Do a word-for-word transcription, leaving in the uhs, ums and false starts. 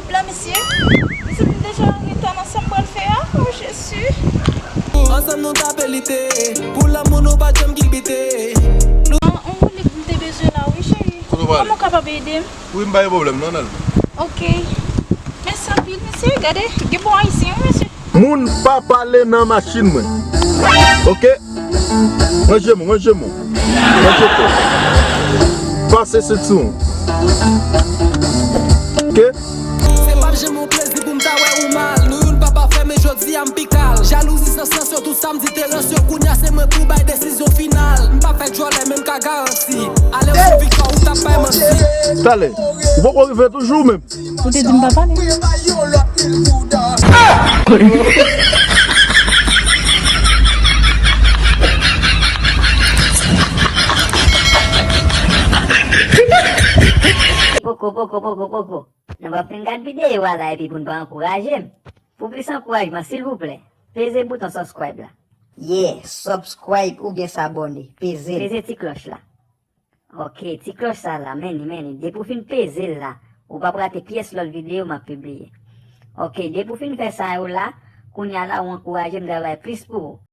Blan, mesye. Mesye, nou deja an reta nan sa m pral fè a. Oh, Jezi. Ansanm nou tape lite. Pou lanmou nou pa janm kilbite. An, on lik m te bezwen la, wi, cheri. Kote w prale? Kòman w kapab ede m? Wi, m pa gen pwoblèm, non, Nèl. Ok. Mèsi anpil, mesye. Gade, gen bon ayisyen, wi, mesye. Moun pa pale nan machin mwen. Ok? Ranje men w, ranje men w. Ranje kò w. Pase senti w. Ok? Se p ap janm yon plezi pou m ta wè ou mal. Nou youn pa pafè, men jodi a m pi kal. Jalouzi, sans ransyon, tout sa m di te ransyon. Kounye a se mwen pou bay desizyon final. M p ap fè djòlè, men m ka garanti. Ale w sou viktwa ou t ap bay manti. Talè, ou poko rive toujou menm. Ou te di m pa pale. Poko, poko, poko, poko. Nou pa fin gad videyo a la epi pou n pa ankouraje m. Pou plis ankourajman, silvouplè, peze bouton subscribe la. Yeah, subscribe oubyen sabòne. Peze l. Peze ti klòch la. Ok, ti klòch sa la, men li, men li. Depi w fin peze l la, ou p ap rate pyès lòt videyo m ap pibliye. Ok, depi w fin fè sa yo la, kounye a la ou ankouraje m travay plis pou ou.